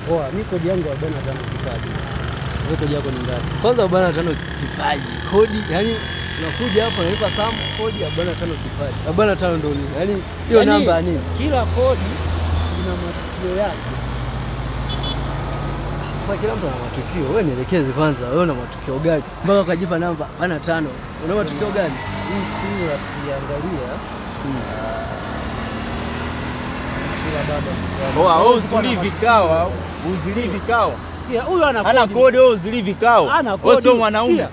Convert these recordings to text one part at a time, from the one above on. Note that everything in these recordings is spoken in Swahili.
Poa, mimi kodi yangu 45 kipaji. Wewe kodi yako ni ngapi? Kwanza 45 kipaji. Kodi, yani unakuja hapa unalipa samu kodi 45 kipaji. 45 ndio nini? Yaani hiyo namba nini? Kila kodi ina matukio yake. Sasa kila mtu ana matukio. Wewe nielekeze kwanza, wewe una matukio gani? Mpaka ukajipa namba 45. Una matukio gani? Hii sura tukiangalia sura baba. Oa, wewe uzuri vikao, uzuri vikao. Sikia, huyu ana kodi. Ana kodi wewe uzuri vikao. Wewe sio mwanaume.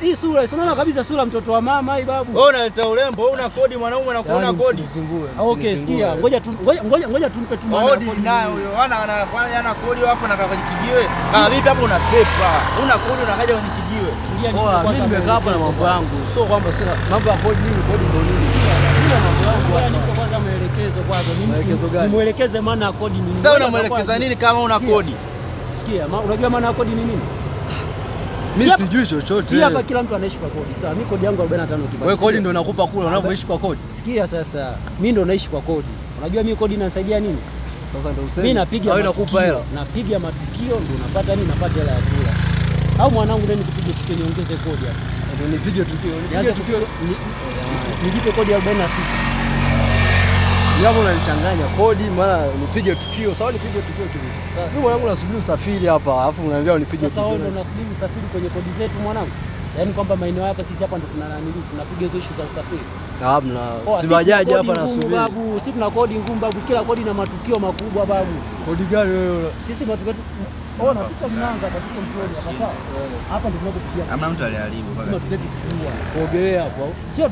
Hii sura, unaona kabisa sura mtoto wa mama hii babu. Wewe unaleta urembo, wewe una kodi mwanaume na kuona kodi. Okay, sikia, ngoja tumpe tu maana kodi nayo huyo. Ana kodi hapo na kwenye kijiwe. Ah, vipi hapo unasepa? Una kodi unakaja kwenye kijiwe. Poa, mimi nimekaa hapa na mambo yangu. Sio kwamba sina mambo ya kodi nini, kodi ndio nini. Sikia, mambo yangu hapa. Nipe kwanza maelekezo kwanza. Maelekezo gani? Nimuelekeze maana ya kodi ni nini. Sasa unamuelekeza nini kama una kodi? Sikia, unajua maana ya kodi ni nini? Mimi sijui chochote. Si hapa kila mtu anaishi kwa kodi. Sawa, mimi kodi yangu 45 kipaji. Wewe kodi ndio nakupa kula unavyoishi kwa kodi. Sikia sasa, mimi ndio naishi kwa kodi. Unajua mimi kodi inanisaidia nini? Sasa ndio useme. Mimi napiga au nakupa hela. Napiga matukio ndio napata nini? Napata hela ya kula. Au mwanangu ndio nikupige tukio niongeze kodi hapa. Ndio nipige tukio. Nipige tukio. Nijipe kodi 46. Hapo unanichanganya kodi mara nipige tukio. Sawa nipige tukio kivipi? Sasa mimi mwanangu nasubiri usafiri hapa, alafu unaniambia unipige tukio. Sasa wewe ndio unasubiri usafiri kwenye kodi zetu mwanangu? Yaani kwamba maeneo hapa sisi hapa ndo tuna nani tunapiga hizo issue za usafiri. Hamna. Si bajaji hapa nasubiri. Babu, sisi tuna kodi ngumu babu, kila kodi na matukio makubwa babu. Kodi gani wewe? Sisi matukio ona picha mnanga hapa tuko mtoni hapa sawa. Hapa ndio tunakopigia. Hamna mtu aliharibu mpaka sisi. Kuogelea hapo. Sio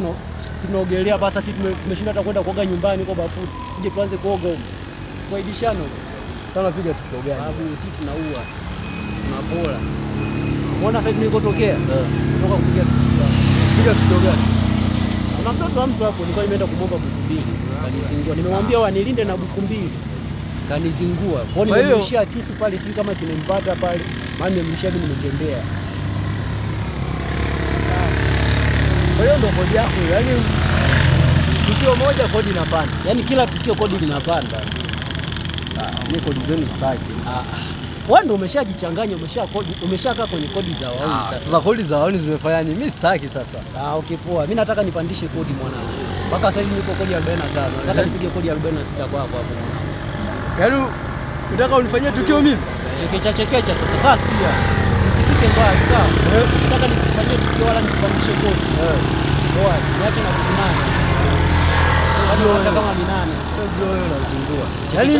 tunaogelea hapa sasa sisi tumeshinda hata kwenda kuoga nyumbani kwa bafuni. Tuje tuanze kuoga huko. Sikuaibishana. Sasa unapiga tukio gani? Babu, sisi tunaua. Tunapola. Unaona sasa nilikotokea? Kutoka kupiga tukio. Piga tukio gani? Kuna mtoto wa mtu hapo nilikuwa nimeenda kumwomba buku mbili. Kanizingua. Nimemwambia wanilinde na buku mbili. Kanizingua. Kwa hiyo nimemshia kisu pale, sijui kama kimempata pale. Maana nimemshia mimi nimetembea. Kwa hiyo ndio kodi yako, yaani tukio moja kodi inapanda. Yaani kila tukio kodi linapanda. Mimi kodi zenu sitaki. Wewe ndio umeshajichanganya, umeshakaa kwenye kodi za wauni sasa. Sasa kodi za wauni zimefanya nini? Mimi sitaki sasa. Okay poa. Mimi nataka nipandishe kodi mwanangu. Mpaka sasa hivi niko kodi 45. Nataka nipige kodi 46 kwako hapo mwanangu. Yaani unataka unifanyie tukio mimi? Chekecha chekecha sasa. Sasa sikia. Usifike mbali sawa. Nataka nisifanyie tukio wala nisipandishe kodi. Poa, niache na kukunana. Yaani acha kama minane. Wewe unazungua. Yaani